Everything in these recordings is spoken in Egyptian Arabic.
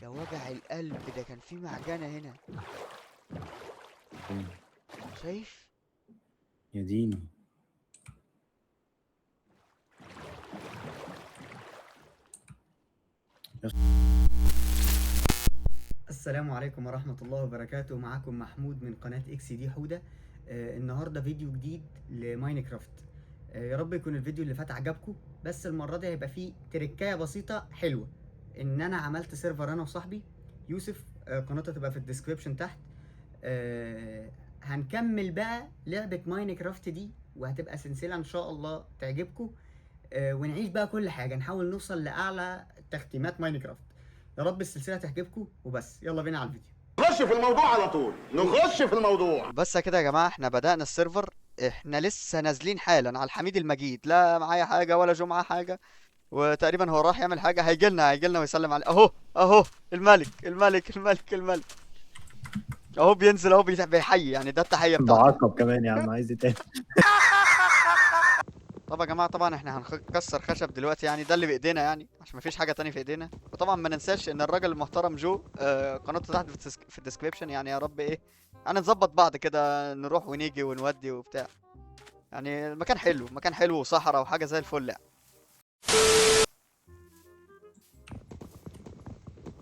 يا وجع القلب، ده كان في معجنه هنا. شايف؟ يا ديني. السلام عليكم ورحمة الله وبركاته. معاكم محمود من قناة اكس دي حودة. النهاردة فيديو جديد ل Minecraft. يا رب يكون الفيديو اللي فات عجبكم، بس المرة دي هيبقى فيه تركاية بسيطة حلوة. ان انا عملت server انا وصاحبي يوسف، قناته تبقى في ال description تحت. هنكمل بقى لعبة Minecraft دي، وهتبقى سلسلة ان شاء الله تعجبكم، ونعيش بقى كل حاجة، نحاول نوصل لأعلى تختيمات Minecraft. يا رب السلسلة تعجبكم، وبس يلا بينا على الفيديو. نخش في الموضوع على طول، نخش في الموضوع. بس كده يا جماعة، احنا بدأنا ال server، احنا لسه نازلين حالا على الحميد المجيد، لا معايا حاجة ولا جمعة حاجة، وتقريبا هو راح يعمل حاجة، هيجيلنا ويسلم عليه. اهو اهو الملك الملك الملك الملك اهو بينزل اهو، بيحيي يعني، ده التحية بتاعته. بعاقب كمان يا عم، عايز ايه تاني؟ طب يا جماعة، طبعا احنا هنكسر خشب دلوقتي، يعني ده اللي بايدينا يعني، عشان مفيش حاجة تاني في ايدينا. وطبعا ما ننساش ان الراجل المحترم جو، قناته تحت في ال description، يعني يا رب ايه يعني نظبط بعض كده، نروح ونيجي ونودي وبتاع. يعني المكان حلو، مكان حلو وصحراء وحاجة زي الفل يعني.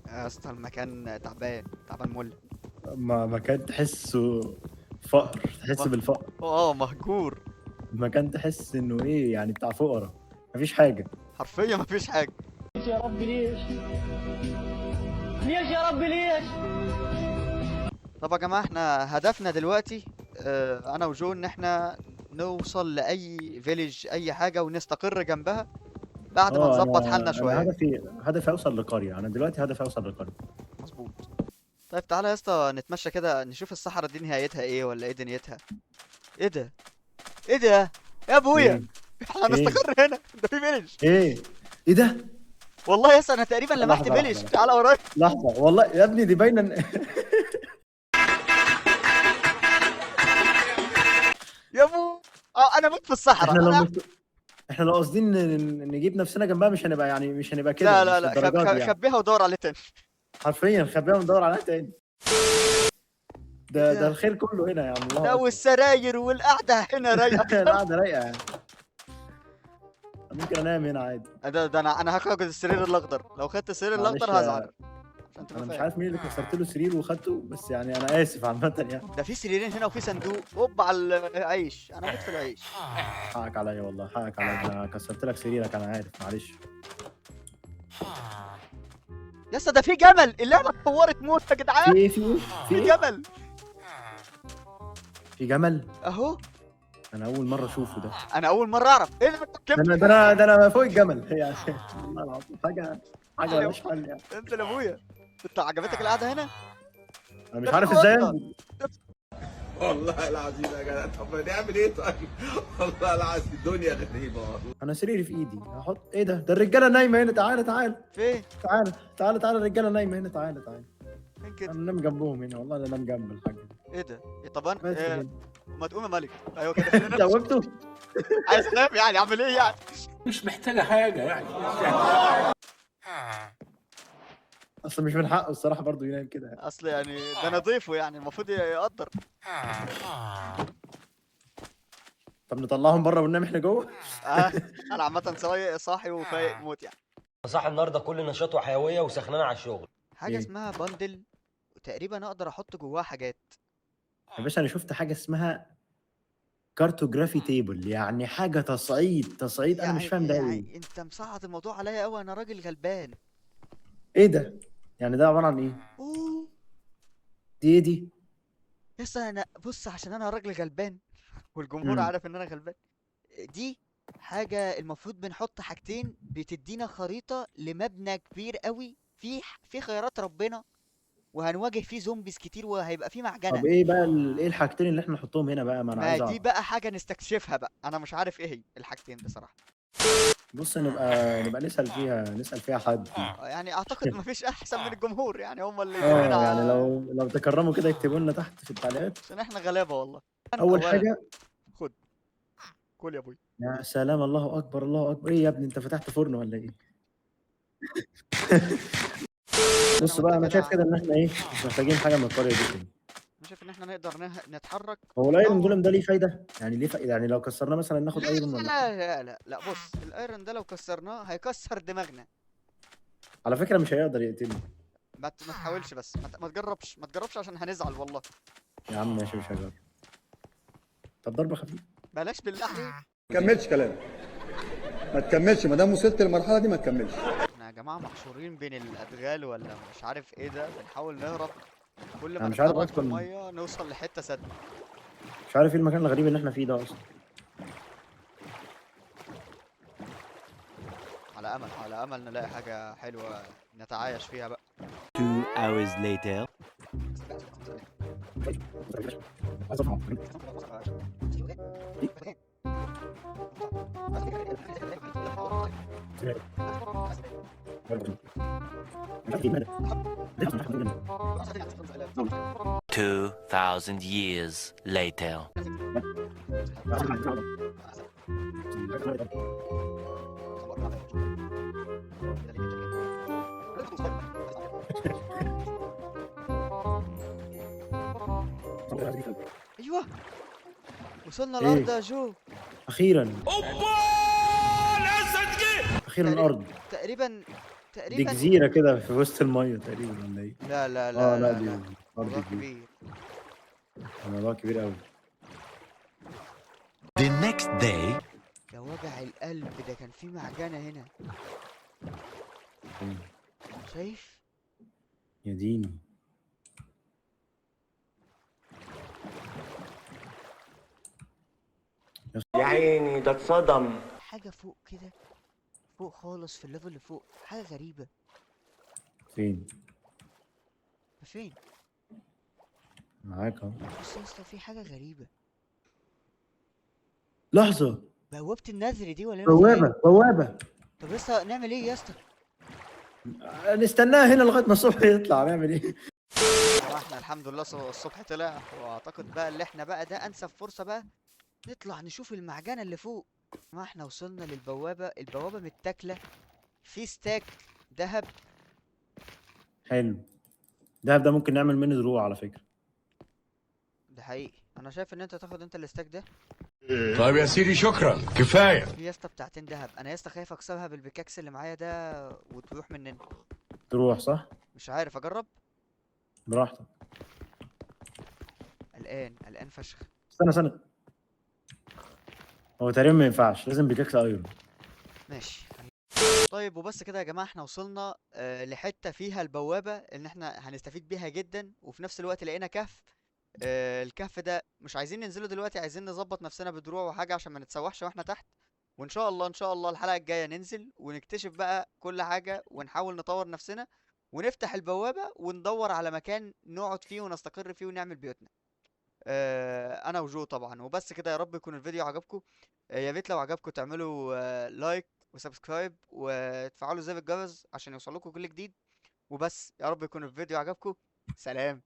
يا اسطى المكان تعبان، تعبان مولع. ما مكان تحسه فقر، تحس بالفقر. مهجور. مكان تحس انه ايه يعني، بتاع فقراء، مفيش حاجة حرفيا، مفيش حاجة. يا رب ليش؟ ليش يا رب ليش؟ طب يا جماعة، احنا هدفنا دلوقتي، انا وجو، ان احنا نوصل لاي village، اي حاجة، ونستقر جنبها بعد ما نظبط حالنا شوية. هدفي اوصل لقرية، انا دلوقتي هدفي اوصل لقرية. مظبوط. طيب تعالى يا اسطى نتمشى كده، نشوف الصحراء دي نهايتها ايه ولا ايه دنيتها. ايه ده؟ ايه ده؟ يا ابويا! إيه؟ احنا هنستقر هنا، ده في village. ايه؟ ايه ده؟ والله يا اسطى انا تقريبا لمحت لحظة، village. لحظة. تعالى ورايا. لحظة، والله يا ابني دي باينة يا ابو، انا موت في الصحراء. احنا لو قاصدين نجيب نفسنا جنبها مش هنبقى يعني، مش هنبقى كده. لا، لا، مش لا، للدرجات دي يعني. خبيها ودور عليه تاني. حرفيا خبيها وندور عليها تاني. ده الخير كله هنا يا عم. الله لا، أكبر. والسراير والقعدة هنا رايقة. القعدة رايقة يعني. ممكن انام هنا عادي. ده انا هاخد السرير الاخضر، لو خدت السرير معلش الاخضر يا هزعل. عشان تبقى انا مش فاهم. عارف مين اللي كسرت له سرير وخدته، بس يعني انا اسف عامة يعني. ده في سريرين هنا وفي صندوق. اوب على العيش، انا موت في العيش. حقك عليا والله، حقك عليا، انا كسرت لك سريرك، انا عارف، معلش. يا اسطى ده في جمل، اللعبة اتطورت موت يا جدعان. في ايه؟ في ايه؟ في في ايه؟ جمل في جمل؟ اهو. انا اول مرة اشوفه ده. انا اول مرة اعرف. ايه اللي انت ده انا، ده انا، ده انا فوق الجمل يعني. والله العظيم حاجة مالهاش حل يعني. انت يا ابويا، انت عجبتك القعدة هنا؟ انا مش عارف ازاي انزل. والله العظيم يا جدع، طب نعمل ايه طيب؟ والله العظيم الدنيا غريبة والله. انا سريري في ايدي، هحط ايه ده؟ ده الرجالة نايمة هنا، تعالى تعالى. فين؟ تعالى تعالى تعالى، الرجالة نايمة هنا، تعالى تعالى. فين كده؟ انا نام جنبهم هنا، والله انا نام جنب الحاج. ايه ده؟ إيه طب انا بس إيه؟ كده. ما تقوم يا ملك. ايوه كده. انت قومته؟ عايز انام يعني، اعمل ايه يعني؟ مش محتاجة حاجة يعني. اصل مش من حقه الصراحة برضه ينام كده يعني. اصل يعني ده انا ضيفه يعني، المفروض يقدر. طب نطلعهم بره وننام احنا جوه؟ انا عامة صاحي وفايق موت يعني. صاحي النهارده كل نشاط وحيوية وسخنان على الشغل. حاجة إيه؟ اسمها bundle، وتقريبا اقدر احط جواها حاجات. يا باشا انا شفت حاجة اسمها cartography table، يعني حاجة تصعيد، انا مش فاهم ده ايه. انت مصعد الموضوع عليا قوي، انا راجل غلبان. ايه ده؟ يعني ده عبارة عن ايه؟ اوه. دي ايه دي؟ يس انا بص، عشان انا راجل غلبان والجمهور عارف ان انا غلبان. دي حاجة المفروض بنحط حاجتين بتدينا خريطة لمبنى كبير قوي في خيارات ربنا، وهنواجه فيه zombies كتير وهيبقى فيه معجنة. طب ايه بقى ايه الحاجتين اللي احنا نحطهم هنا بقى؟ ما انا ما عايز دي اعرف. بقى حاجة نستكشفها بقى، انا مش عارف ايه هي الحاجتين بصراحة. بص نبقى نسأل فيها حد. يعني اعتقد مفيش احسن من الجمهور يعني، هم اللي يقولوا لنا يعني لو تكرموا كده يكتبوا لنا تحت في التعليقات. عشان احنا غلابة والله. اول أولاً، حاجة خد كل يا ابوي. يا سلام، الله اكبر الله اكبر. ايه يا ابني انت فتحت فرن ولا ايه؟ بص بقى، انا شايف كده ان احنا ايه، مش محتاجين حاجة من القرية دي تاني. انا شايف ان احنا نقدر نتحرك. هو ال iron golem ده ليه فايده؟ يعني ليه فايدة؟ يعني لو كسرناه مثلا ناخد iron ولا؟ لا لا لا لا، بص ال iron ده لو كسرناه هيكسر دماغنا. على فكرة مش هيقدر يقتلني. ما تحاولش بس، ما تجربش، ما تجربش عشان هنزعل والله. يا عم ماشي، مش هجرب. طب ضربه خفيفة. بلاش بالله عليك. ما تكملش كلام، ما تكملش، ما دام وصلت للمرحلة دي ما تكملش. احنا يا جماعة محشورين بين الادغال ولا مش عارف ايه ده، بنحاول نهرب. كل ما مش عارف نتحرك في المية نوصل لحته سد. مش عارف ايه المكان الغريب اللي احنا فيه ده اصلا. على امل، على امل نلاقي حاجة حلوة نتعايش فيها بقى. 2 hours later. 2000 years later. ايوه وصلنا الارض يا جو. اخيرا. اوبا الاسد جه. اخيرا الارض. تقريبا دي جزيرة كده في وسط المية تقريبا ولا ايه؟ لا لا لا لا، دي ارض كبير. الموضوع كبير قوي. The next day. ده وجع القلب، ده كان في معجنه هنا. شايف؟ يا ديني. يا عيني ده اتصدم. حاجة فوق كده، فوق خالص في ال level اللي فوق، حاجة غريبة. فين؟ فين؟ معاك اهو. بص يا اسطى في حاجة غريبة. لحظة، بوابة النذر دي ولا بوابة؟ بوابة. طب يا اسطى نعمل ايه يا اسطى؟ نستناها هنا لغاية ما الصبح يطلع، نعمل ايه؟ احنا الحمد لله الصبح طلع، واعتقد بقى اللي احنا بقى ده انسب فرصة بقى نطلع نشوف المعجنة اللي فوق. ما احنا وصلنا للبوابة، البوابة متاكلة، في stack ذهب. حلو، دهب ده ممكن نعمل منه دروع على فكرة. ده حقيقي، انا شايف ان انت تاخد انت ال stack ده. طيب يا سيدي شكرا كفاية. في يا اسطى بتاعتين دهب، انا يا اسطى خايف اكسبها بال pickaxe اللي معايا ده وتروح مننا. تروح صح؟ مش عارف، اجرب؟ براحتك. قلقان قلقان فشخ. استنى استنى، هو تقريبا ما ينفعش، لازم pickaxe iron. ماشي. طيب وبس كده يا جماعة، احنا وصلنا لحته فيها البوابة ان احنا هنستفيد بيها جدا، وفي نفس الوقت لقينا كهف. الكهف ده مش عايزين ننزله دلوقتي، عايزين نظبط نفسنا بدروع وحاجه عشان ما نتسوحش واحنا تحت. وان شاء الله ان شاء الله الحلقة الجاية ننزل ونكتشف بقى كل حاجة، ونحاول نطور نفسنا ونفتح البوابة وندور على مكان نقعد فيه ونستقر فيه ونعمل بيوتنا. انا وجو طبعا. وبس كده، يا رب يكون الفيديو عجبكم. يا ريت لو عجبكم تعملوا like و subscribe وتفعلوا زر الجرس عشان يوصلكم كل جديد. وبس، يا رب يكون الفيديو عجبكم. سلام.